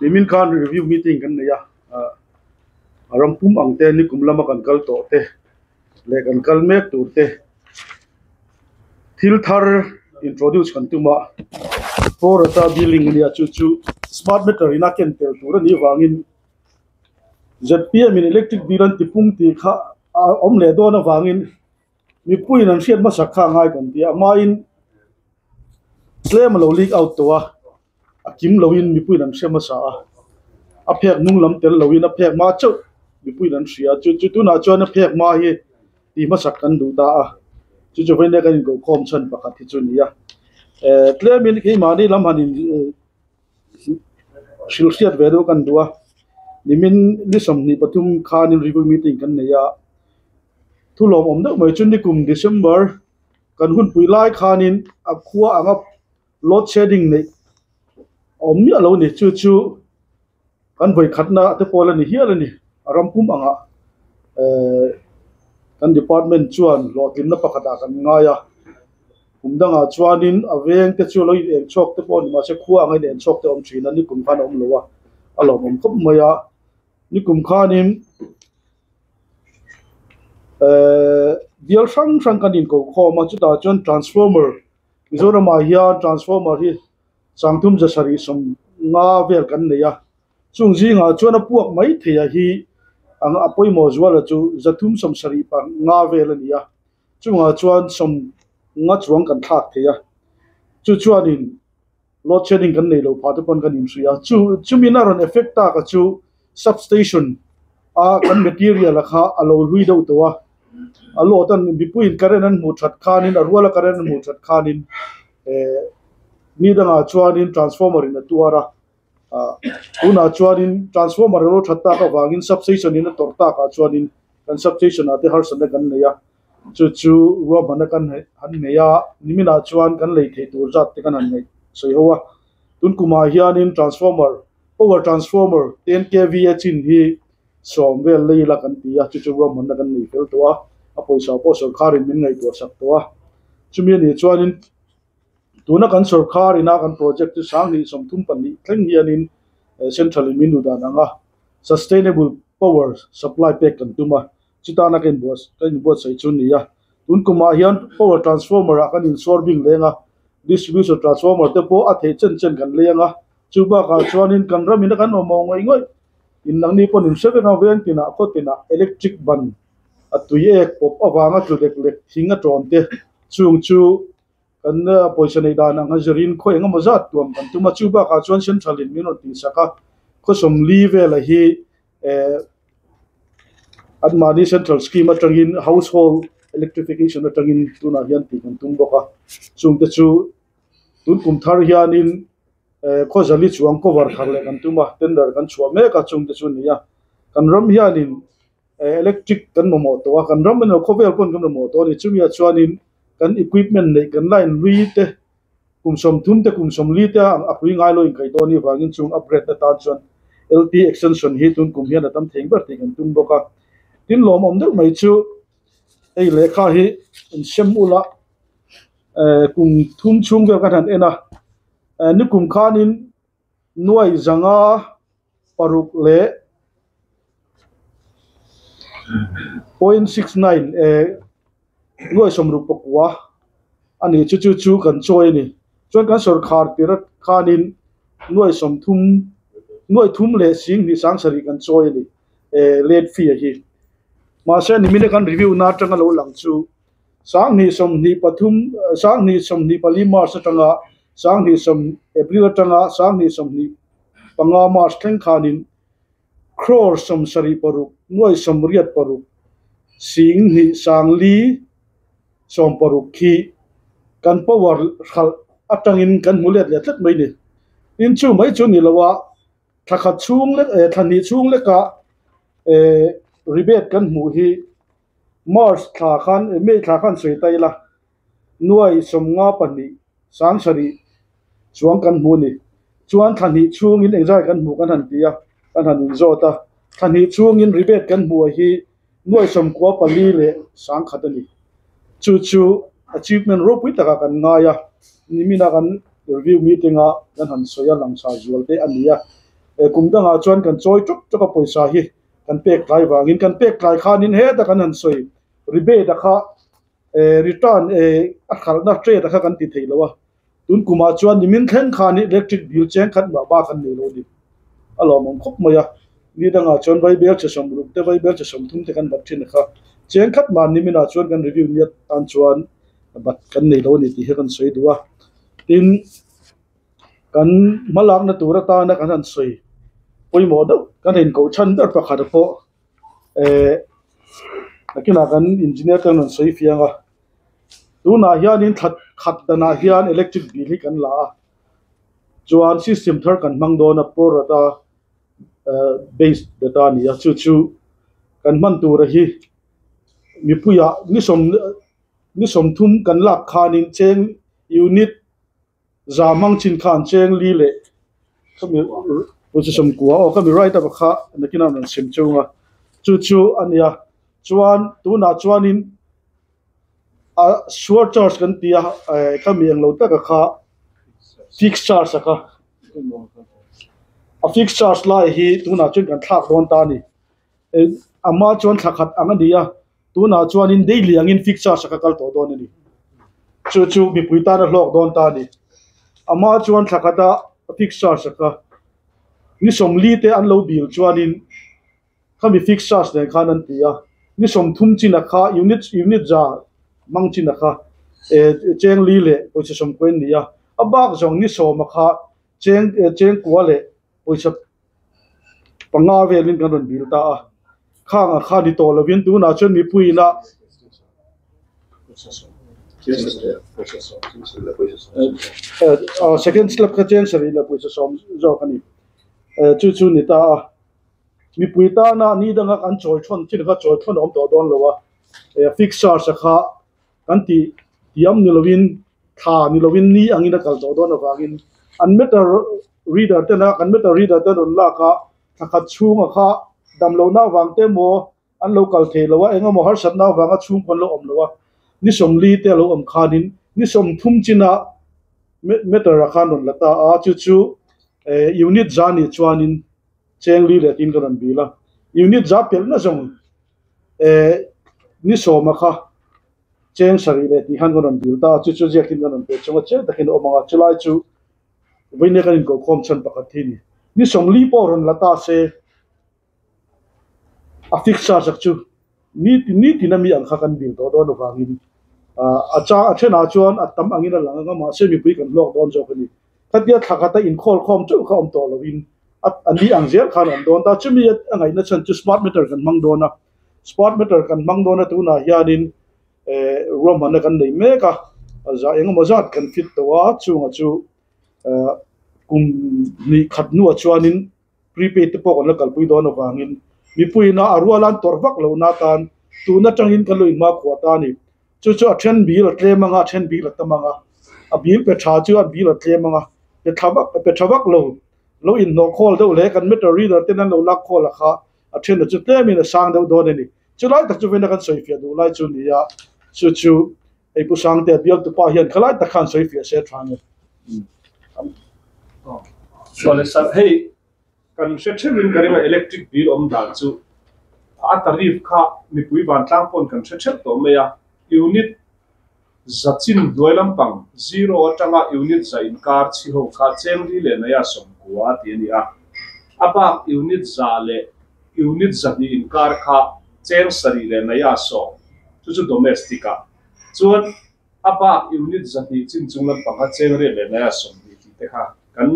Nimin khan review meeting kan nei a, a ram pum ang te nikum lama kan kal tawh te leh kan kal mek tur te thil thar introduce kan tum a, Pro-rata billing a nia chu chu smart meter in a ken tel tur a nih vangin zpm in electric bill an ti pung tih kha a awm leh dawn avangin Mipuiin an hriat hmasak kha a ngai kan ti a, amahin tlem a lo leak out tawh a, a kim loin mipuiin an hre hmasa a, a phek hnung lam tel loin a phek hma chauh mipuiin an hria a, chu chu tunah chuan a phek hma hi tih hmasak kan duh ta a, chu chu vawiin kan inkohkhawm chhan pakhat hi chu a ni a, eh tlemin keimahni lam han in hrilh hriat ve deuh kan duh a, nimin ni 23 khanin review meeting kan nei a. Thu lawmawm deuh mai chu nikum December kan hunpui lai khanin a khua anga load shedding neih a awm miah lo a ni. Chu chu kan vawikhatna te pawh la ni hial a ni. A ram pum angah ehh kan department chuan hlawhtlinna pakhatah kan ngai a. Kum dangah chuanin a veng te chu lo in eng chhuak te pawh a ni mahse khua anga in eng chhuak te a awm thin a, nikum khan a awm lo a, a lawmawm khawp mai a. Nikum khanin ehh bial hrang hrang kan inkohkhawm a chutah chuan transformer Mizoramah hian transformer hi sangthum zasarih sawmnga vel kan nei a chung zingah chuan a puak mai thei a hi a pawimawh zuala chu zathum sawmsarih panga vel a ni a chungah chuan sawmnga chuang kan thlak thei a chu chuanin. Load shedding kan nei lo phah te pawn kan inhria a, chu chumin a rawn effect tak a chu substation a kan material a kha a lo hlui deuh tawh a, a load an mipuiin current an hmuh that khanin a ruala current an hmuh that khanin eh ni dangah chuanin transformer in a tuar a, ah tunah chuanin transformer a lo that tak avangin substation in a tawrh takah chuanin kan substation ah te harsatna kan nei a. Chu chu ruahmanna kan han nei a, niminah chuan kan lei theih tur zat te kan han ngaih sawi ho a. Tun kumah hianin transformer, power transformer 10 kva chin hi sawm vel lei ila kan ti a, chu chu ruahmanna kan nei fel tawh a, a pawisa pawh sawrkharin min ngaihtuah sak tawh a. Chumi anih chuanin tuna kan sawrkhar ina kan project chu 2032 thleng hianin central in min duh dan anga sustainable power supply pek kan tum a. Chutana ka inbuat ka inbuatsaih chu a ni a, tun kumah hian power transformer ah kan insawr bing leng a, distribution transformer te pawh a theih chen chen kan leng a, chu bakah chuanin kan ramin a kan awm awm ngawih ngawih, inlangni pawn inhre vek a, veng tinah khaw tinah electric ban a tui ek pawp avanga tlu lek lek thing a tawn te chung chu kan pawisa neih dan ang a zirin khaw eng emaw zat tuam kan tum a, chu bakah chuan central in min rawn tihsak a, khaw sawmli velah hi eh anmahni central scheme atangin household electrification atangin tunah hian tih kan tum bawk a chungte chu tun kum thar hianin eh khawzali chuang cover thar leh kan tum a tender kan chhuah mek a chungte chu a ni a kan ram hianin eh electric kan mamawh tawh a kan ram emaw khawvel pawn kan mamawh tawh a ni chumi ah chuanin kan equipment neih kan line hlui te. Kum 30 te kum 40 te a pui ngai lo inkaih dawn hi vangin chung upgrade na tan chuan LT extension hi tun kum hian a tam thei ber tih kan tum bawk a. Tin lawmawm deuh mai chu hei lehkha hi in sem ula eh kum thum chhung vel kan han en a, eh nikum khanin nuai zanga paruk leh 0.69 eh nuai sawmruk pakua a ni chu chu chu kan chawi a ni chuan kan sawrkhar tir khanin nuai sawmthum nuai thum leh sing hnih sang sarih kan chawi a ni eh late fee a hi mahse nimin a kan review na atanga lo lang chu 2023 2024 March atanga 20 April atanga 2025 March thleng khanin crore 76 nuai 86 sing hnih sang li 60 khi kan power hralh atangin kan hmu let leh tlat mai ni. Tin chu mai chu ni lo a thla khat chhung lek eh thla hnih chhung lekah eh rebate kan hmuh hi March thla khan May thla khan sawi ta ila nuai 52 sang sarih chuang kan hmu a ni. Chuan thla hnih chhungin engzai kan hmuh kan han ti a, kan han inzawt a. Thla hnih chhungin rebate kan hmuh a hi nuai 94 leh 1000 a ni. Chu chu achievement ropui takah kan ngai a, nimina kan review meeting a kan han sawi a langsar zual te a ni a. Kum dangah chuan kan chawi ṭawk ṭawk a pawisa hi kan pek tlai vangin kan pek tlai khanin heta kan han sawi rebate a kha return a khalhna trade a kha kan ti thei lo a. Tun kumah chuan nimin thleng khan electric bill cheng khat mah bak an nei lo a ni. A lawmawm khawp mai a, ni dangah chuan vaibel che 60 te vaibel che 30 te kan bat thin a kha. Cheng khat mah niminah chuan kan review ni atan chuan bat kan nei lo a ni tih hi kan sawi duh a. Tin, kan hmalakna tur atana kan han sawi pawimawh deuh kan inkoh chhan ber pakhat pawh eh nakinah kan engineer te an rawn sawi fiang a. Tunah hianin thla khat danah hian electric bill hi kan la a, chuan system thar kan hmang dawn a pro-rata based data a ni a, chu chu kan hman tura hi mipuiah ni sawm ni 30 kan lak khanin cheng unit za hmang chin khan cheng li leh khami pawisa 90 aw khami right up kha nakinah an rawn sem chung a, chu chu a nia chuan tunah chuanin. A sure charge kan ti a eh khami englo taka kha fix charge a kha a fix charge lai hi tunah chuan kan thlak dawn ta a ni eh a hma chuan thla khat ang a ni a tunah chuanin daily angin fix charge a kha kal tawh dawn a ni chu chu mipui tan a hlawk dawn ta a ni a hma chuan thla khata fix charge a kha ni 40 te an lo bil chuanin. Khami fixed charge nen khan an ti a, ni 30 chin a kha unit unit za hmang chin a kha eh cheng li leh pawisa 90 an ni a, a bak zawng ni 10 a kha cheng cheng 9 leh pawisa 5 velin kan rawn bil ta a, khang a kha ni tawh lovin tunah chuan mipui ina second slab kha cheng 7 leh pawisa 10 zawk a ni, chu chu ni ta a. Mipui tana ni danga kan chawi thawn thil kha chawi thawn a awm tawh dawn lo a, eh fix charge a kha kan tih tiam ni lovin thla ni lovin ni angin a kal tawh dawn avangin an meter reader tena kan meter reader te rawn lak a thla khat chhunga kha dam lohna avang te emaw an lo kal thei lo a engemaw harsatna avanga chhungkaw an lo awm lo a ni 40 te a lo awm khanin ni 30 china meter a khan rawn la ta a chu chu eh unit za nih chuanin. Cheng li leh tin ka rawn bil a, unit za pelhna zawng eh ni 10 a kha cheng 7 leh tih khan ka rawn bil ta a, chu chu ziakin ka rawn pe chung a, chiang takin a awm ang a, chulai chu vawinia kan inkohkhawm chhan pakhat hi a ni. Ni 40 pawh rawn la ta se a fix charge ak chu ni ni tina mi ang kha kan bil tawh dawn avangin a cha a thenah chuan a tam angin a lang ang a, mahse mipui kan hlawk dawn zawk a ni. Khatia thla khata inkhawlkhawm teuh kha awm tawh lovin a a ni ang zel khan a awm dawn ta. Chumi a ngaihna chhan chu smart meter kan hmang dawn a, smart meter kan hmang dawn a tunah hianin eh ruahmanna kan nei mek a, za engemaw zat kan fit tawh a, chungah chu eh kum hnih khat hnuah chuanin prepaid te pawh kan la kalpui dawn avangin mipuiin a a rual an tawrh vak lohna atan tun atangin kan lo inhma khuah ta a ni. Chu chu a then bil a tlem anga a then bil a tam anga a bil pe tha chu a bil a tlem anga pe tha vak pe tha vak lo lo inhnawh khawl deuh leh kan meter reader ten an lo lak khawl a kha a then a chu tlemin a sang deuh dawn a ni. Chulai tak chu vena kan sawi fiah duh lai chu a ni a, chu chu hei Pu Sangtea bialtupa hian khalai tak khan sawi fiah se tha nge. Chuan hei kan hre theuhin ka ring a electric bill awm dan chu a tarif kha mipui vantlang pawn kan hre theuh tawh mai a, unit za chin hnuai lampang zero atanga unit za inkar chhi ho kha cheng li leh naia 90 tih a ni a, a bak unit za leh unit 200 inkar kha cheng 7 leh naia 10 chu chu domestic ah chuan A bak unit 200 chin chung lampang kha cheng riat leh naia 20 tih te kha kan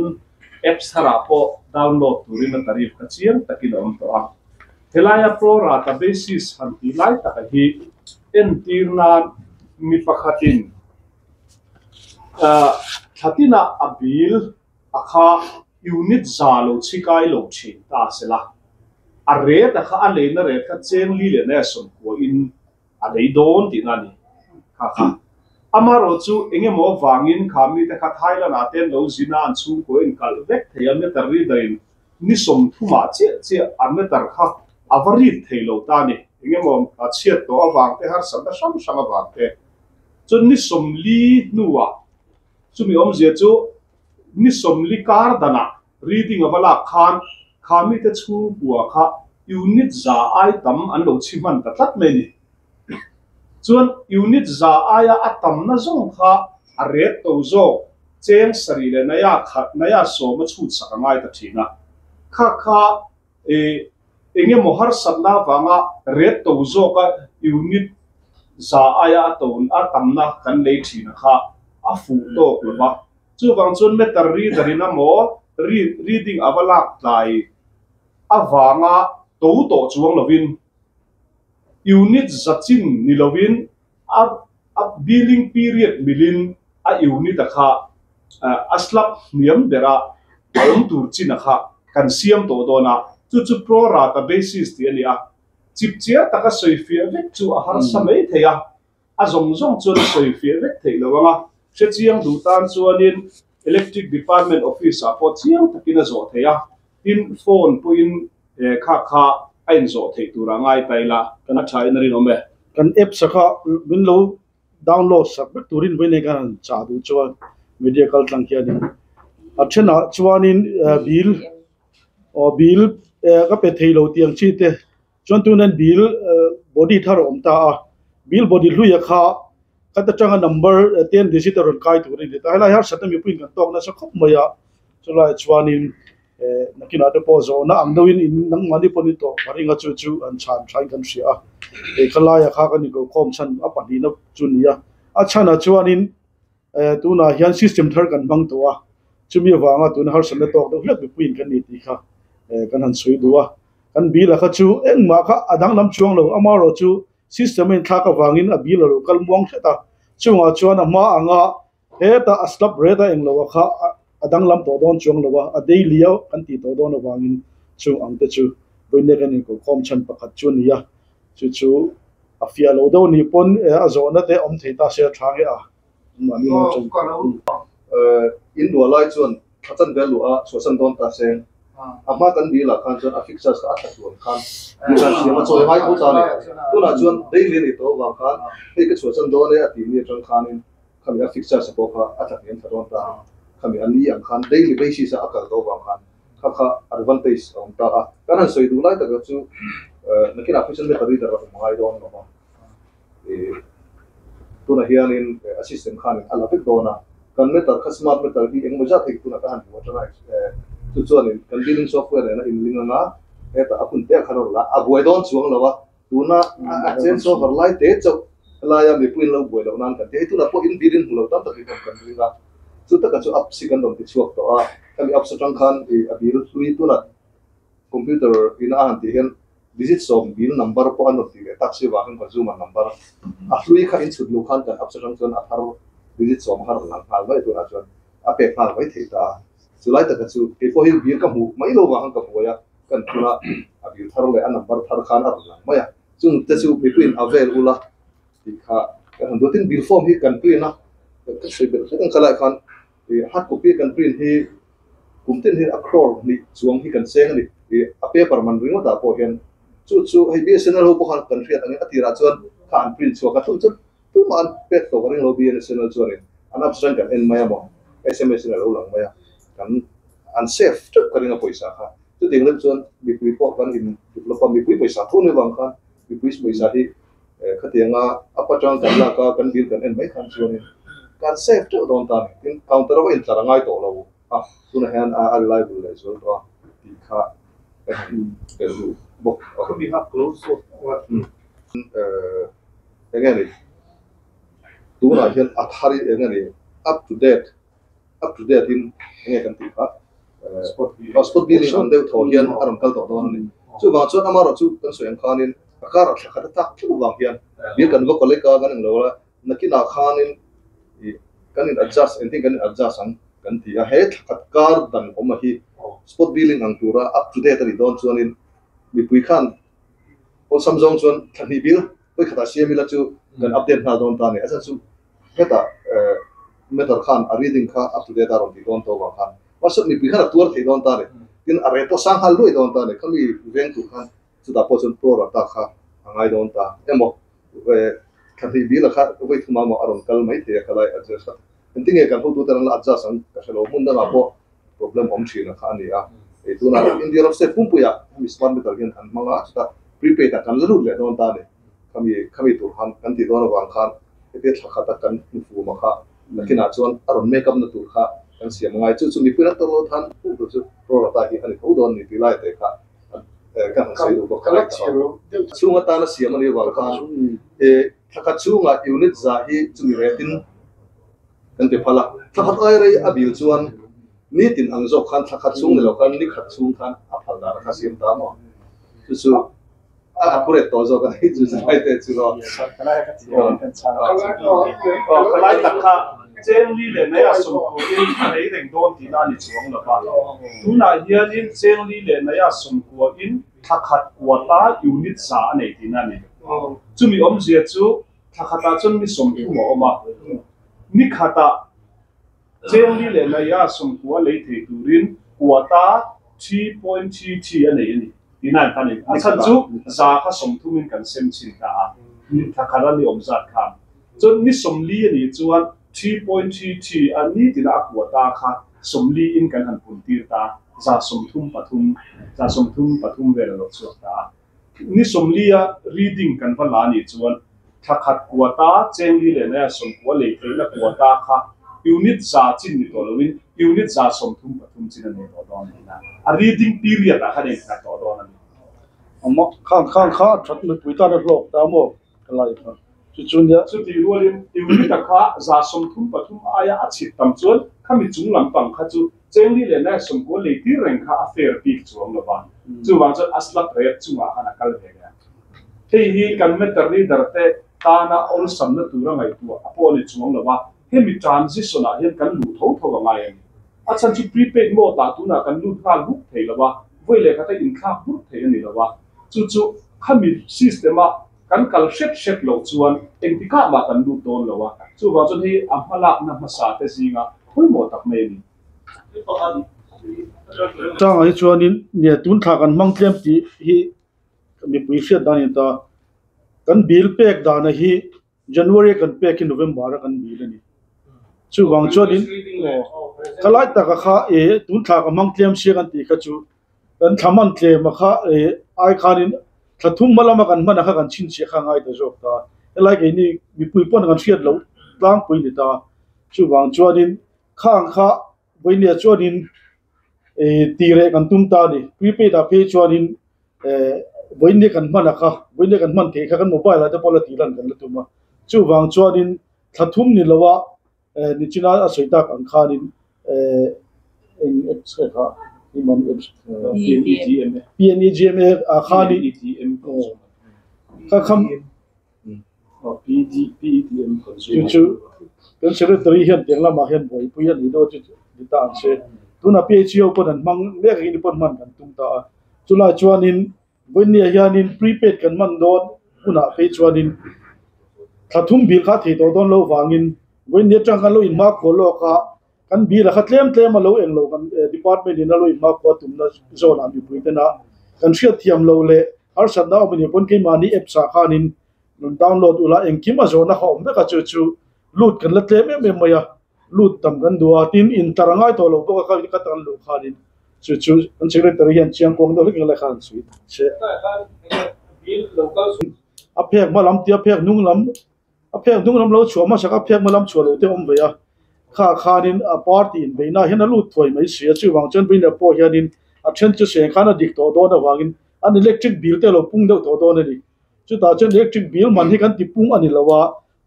apps tharah pawh download turin a tarif kha chiang takin a awm tawh a. Helaia pro rata basis han tih lai taka hi entir nan mi pakhatin thla tinah a bill a kha unit 100 lo chhikai lo thin ta sela a rate a kha a leina rate kha cheng li leh naia 90 in a lei dawn tihna a ni. Kha kha. Amaherawh chu eng emaw avangin kha mite kha Thailand ah te an lo zin a, an chhungkaw in kalh vek thei a, meter reader in ni 30 ah chiah chiah a meter kha a va read thei lo ta a ni. Eng emaw a chhiat tawh avang te, harsatna hrang hrang avang te. Chuan ni 40 hnuah chumi awmzia chu ni 40 kar danah. reading a va lak khan kha mite chhungkua kha unit za ai tam an lo chhi hman ta tlat mai a ni. Chuan unit za aia a tamna zawng kha a ret to zawk cheng sarih leh naya khat naya sawma chhut sak a ngai ta thin a. Kha kha e eng emaw harsatna avanga ret to zawka unit za aia a to a tamna kan lei thin a kha a fuh tawk lo va. Chuvang chuan meter reader in emaw reading a va lak tlai avanga to tawh chuang lovin Unit za chin ni lovin a a billing period milin a unit a kha a slab hniam bera a awm tur chin a kha kan siam tawh dawn a, chu chu pro rata basis tih a ni a. Chipchiar taka sawifiah vek chu a harsa mai thei a, a zawng zawng chuan a sawifiah vek theih lo ang a, hrechiang duh tan chuanin Electric Department office ah pawh chiang takin a zawh theih a, tin phone pawhin kha kha a inzawh theih tur a ngai ta ila, a tha in a rinawm e. Kan apps a kha min lo download sak vek turin vawiin khan han chah duh chuan media kal tlang hianin a thenah chuanin bill aw bill ka pe thei lo tih ang chi te Chuan tunin bill body thar a awm ta a, bill body hluia kha khat atanga number ten digit a rawn kai tur a ni ta. Helai harsatna mipuiin kan tawk nasa khawp mai a, chulaiah chuanin nakinah te pawh zawhna ang deuhin in nangmahni pawh ni tawh ka ring a, chu chu an chhan thain kan hria a. Hei khalaia kha kan inkalkhawm chhan a pahnihna chu a ni a, a chhanah chuanin Tunah hian system thar kan hmang tawh a, chumi avanga tuna harsatna tawk deuh hlek mipuiin kan ni tih kha kan han sawi duh a. Kan bill a kha chu engmah kha a danglam chuang lo, amaherawh chu system a inthlak avangin a bill a lo kal muang hret a, chungah chuan a hma anga hetah a slab ret a englo a kha a danglam tawh dawn chuang lo a, a daily a kan tih tawh dawn avangin chung ang te chu vawiin kan inkalkhawm chhan pakhat chu a ni a, chu chu a fiah lo deuh nih pawn a zawhna te awm thei ta se a tha nge a. In luah lai chuan thla chan vel luah a chhuahsan dawn ta se, a hma kan bill ah khan chuan a fixers kha a thla tluan khan mi khan siam a chawi ngai tho ta a ni. Tunah chuan daily a nih tawh avang khan hei ka chhuahsan dawn e a tih ni atang khanin khami a fixers pawh kha a thla hniam thla dawn ta a ni. Khami a ni ang khan daily basis a a kal tawh avang khan kha kha advantage a awm ta a. Kan han sawi duh lai taka chu nakinah phei chuan meter reader a awm ngai dawn lo va. Tunah hianin a system khanin a la vek dawn a, kan meter kha smart meter hi engemaw zat hei tunah ka han hmu atanga chu chuanin kan billing software nena inling anga hetah a hun te a khan a rawn la a buai dawn chuang lo a, tuna a change over lai te chauh helaia mipuiin lo buai loh nan kan ti a, hei tunah pawh in bill in hmu lo tam takin awm kan ring a, chu taka chu apps hi kan rawn ti chhuak tawh a, khami apps atang khan a bill hlui tunah computer ina a han tih hian Digit sawm bill number pawh an rawn ti leh tak si vangin consumer number a hlui kha inchhut luh khan kan apps atang chuan a thar digit sawm a rawn lang nghal mai tunah chuan a pek nghal mai thei ta a. Chulai taka chu kei pawh hi bill ka hmuh mai lo vang khan ka buai a, kan thun a, a bill thar leh a number thar khan a rawn lang mai a. Chung te chu mipuiin a vel ula tih kha kan han duat in bill form hi kan print a, ka sawi belh hlek ang kha lai khan Hard copy kan print hi kum tin hian a crore hnih chuang hi kan cheng a ni. A paper man ringawt ah pawh hian chu chu hei BSNL ho pawh khan kan hriat angin a tirah chuan kha an print chhuak a, thung chu tumah an pek tawh ka ring lo BSNL chuanin an apps atang kan en mai a maw sms in a lo lang mai a, kan an save teuh ka ring a pawisa kha. Chutiang deuh chuan mipui pawh kan in develop a, mipui pawisa tho ni vang khan mipui pawisa hi Khatianga a patang kan lak a, kan bill kan en mai khan chuanin kan save teuh dawn ta a ni. Tin, counter a va intlar a ngai tawh lo a, tunah hian a reliable leh zual tawh a tih kha ka han belh duh bawk a. Khami kha close source a Eng nge ni? Tunah hian a thar hi eng nge ni? Up to date, up to date in eng nge kan tih kha? Spot billing ang deuh thaw hian a rawn kal tawh dawn a ni. Chuvang chuan amaherawhchu kan sawi ang khanin a karah thla khat a tak theuh vang hian bill kan va collect a kan englo a, nakinah khanin ih kan in adjust engtin kan in adjust ang kan ti a, he thla khat kar dan awm a hi spot billing ang tura up to date a nih dawn chuanin mipui khan awlsam zawng chuan thla hnih bill vawi khatah siam ila chu kan update nghal dawn ta a ni. A chhan chu hetah meter khan a reading kha up to date a rawn tih dawn tawh vang khan mahse mipui khan a tuar thei dawn ta a ni. Tin a rate pawh sang nghal luai dawn ta a ni. Khami veng tur khan Chutah pawh chuan pro rata kha a ngai dawn ta emaw thla hnih bil a kha vawi thum amaw a rawn kal mai thei a khalai adjust a. Engtin nge kan hotute an la adjust ang ka hre lo. Hmun dangah pawh Problem awm thin a kha a ni a. Hei tunah India ram state pumpuiah hemi smart meter hian an hmang a, chutah prepaid ah kan la lut leh dawn ta a ni. Khami khami tur khan kan tih dawn avang khan hetia thla khata kan hnufu ma kha nakinah chuan a rawn make up na tur kha kan siam angai. Chu chu mipui an tawrh lo than pum tur chu pro rata hi a ni tho dawn ni tih lai te kha kan han sawi duh bawk kha. Chhung atana siam a nih avang khan thla khat chhungah unit za hi chumi retin kan ti phal a, thla khat ai rei a bil chuan nitin ang zawk khan thla khat chhung ni lo khan ni khat chhung khan a phal dan a kha siam ta maw? Chu chu a accurate tawh zawk a ni chu chu lai te chu aw. Khalai tak kha Chengli leh Naya sawmkua in a rei reng dawn tihna a ni chuang lo va. Tunah hianin Chengli leh Naya sawmkua in thla khat kuata unit za a nei tihna a ni. Chumi awmzia chu Thla khatah chuan ni 30 a awm a, ni khatah Chengli leh Naia 90 lei thei turin quota 3.33 a nei a ni tih na kha a ni. A chhan chu za kha 30 in kan sem chhin ta a, thla khat a ni awm zat khan. Chuan ni 40 a nih chuan 3.33 a nitina a quota kha 40 in kan han pun tir ta a, za 33, za 33 vel a lo chhuak ta a. Ni 40 a reading kan va la nih chuan thla khat quota Chengli leh Naya 90 lei theihna quota kha unit za chin ni tawh loin unit za 33 chin a nei tawh dawn a ni na. A reading period ah khan a innghat tawh dawn a ni. Amah khang khang kha a that mipui tan a hlawk ta maw ka lai kha chu chu nia. Chutih rualin unit a kha za 33 aia a chhit tam chuan khami chung lampang kha chu Chengli leh Nai 90 lei tir reng kha a fair bik chuang lo va, chuvang chuan a slab rate chungah khan a kal ve leh a. Hei hi kan meter reader te tana awlsamna tura ngaihtuah a pawh a ni chuang lo va, hemi transition ah hian kan luh tho tho a ngai a ni. A chhan chu prepaid mode ah tunah kan lut nghal huk thei lo va, vawi leh khata inthlak hmur thei a ni lo va, chu chu khami system a kan kal hret hret loh chuan engtikah mah kan lut dawn lo a, chuvang chuan hei a hmalakna hmasa te zinga pawimawh tak mai a ni. Changah hi chuanin nge tun thla kan hmang tlem tih hi mipui hriat dan a ni ta. Kan bill pek dana hi January a kan pek hi November a kan bill a ni. Chuvang chuanin ka lai taka kha e tun thla ka hmang tlem sia kan tih kha chu kan thla hman tlem a kha e ai khanin thla thum hma lama kan hman a kha kan chhinchhiah kha a ngai ta zawk ta. Helai keini mipui pawn kan hriat loh tlangpui a ni ta. Chuvang chuanin Khang kha vawinia chuanin tih reh kan tum ta a ni. Prepaid ah phei chuanin vawinia kan hman a kha, vawinia kan hman theih kha kan mobile ah te pawh la tih lan kan la tum a. Chuvang chuanin thla thum ni lo a nichina a sawi tak ang khanin eng apps nge kha apps PNEGMA ah khanin kha kham Chu chu kan secretary hian tiang lamah hian buaipui a ni deuh a chu ni ta ang se. Tunah PHO pawn an hmang mek angin pawn hman kan tum ta a. Chulai chuanin vawinia hianin prepaid kan hman dawn hunah phei chuanin thla thum bil kha a thei tawh dawn lo vangin vawinia atang khan lo inhma khual lawk a, kan bil a kha tlem tlem a lo eng lo kan department in a lo inhma khua tumna zawnah mipui tena kan hriatthiam lo leh harsatna awm a nih pawn keimahni apps ah khanin Rawn download ula engkim a zawhna kha awm vek a chu chu lut kan la tlem em em mai a lut tam kan duh a tin intar a ngai tawh lo bawk a kha ka tan luh khanin chu chu kan secretary hian chiang kuang deuh hlek hlek khan an sawi che a phek hma lam tih a phek hnung lam a phek hnung lam lo chhuah hmasak a phek hma lam chhuah loh te a awm ve a kha khanin a party inbeihna hian a lut thuai mai si a chuvang chuan Brinda pawh hianin a then chu seng khan a dik tawh dawn avangin an electric bill te a lo pung deuh tawh dawn a ni. Chutah chuan electric bill man hi kan ti pung a ni lo a,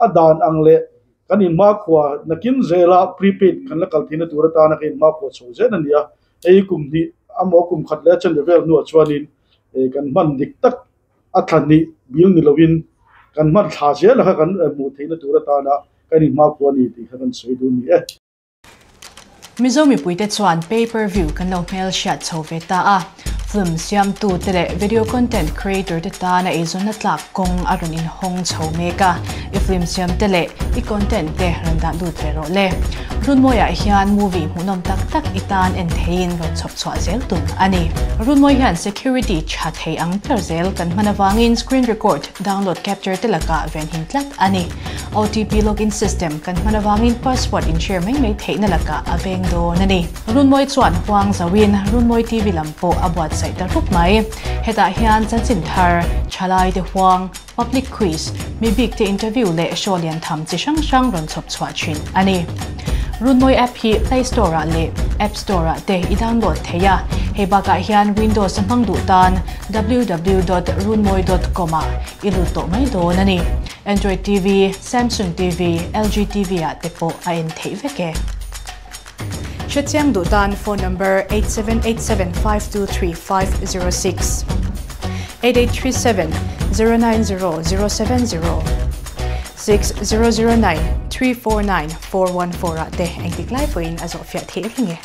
a dan ang leh kan inhmakhua nakin zela prepaid kan la kal theihna tur atana kan inhmakhua chho zel a ni a. Hei kum hnih amaw kum khat leh a chanve vel hnuah chuanin kan hman dik tak a thla hnih bill ni lovin kan hman thla zel a kha kan hmuh theihna tur atana kan inhmakhua a ni tih kha kan sawi duh a ni e. Mizo mipuite chuan pay per view kan lo hmel hriat chho ve ta a. Film siamtu te leh video content creator te tana eizawnna tlak kawng a rawn inhawng chho mek a, i film siam te leh i content te rawn dah lut ve rawh le. Runmawiah hian movie hmuhnawm tak tak i tan en theiin rawn chhawp chhuah zel tum a ni. Runmawi hian security tha thei ang ber zel kan hman avangin screen record, download capture te lakah venhim tlat a ni. OTP login system kan hman avangin password in share mai mai theihna lakah a veng dawn a ni. Runmawi chuan huang zauhin Runmawi TV lam pawh a buatsaih ta rup mai. Hetah hian chanchin thar, thalai te huang, public quiz, mi bik te interview leh show lian tham chi hrang hrang rawn chhawp chhuah thin a ni. Runmawi app hi Play Store ah leh App Store ah te i download thei a, hei bakah hian Windows a hmang duh tan www dot runmawi dot com ah i lut tawh mai dawn a ni. Android TV, Samsung TV, LG TV ah te pawh a en theih vek e. Hrechiang duh tan phone number 8787523506, 8837 090 070, 6009 349 414 ah te engtik lai pawhin a zawhfiah theih reng e.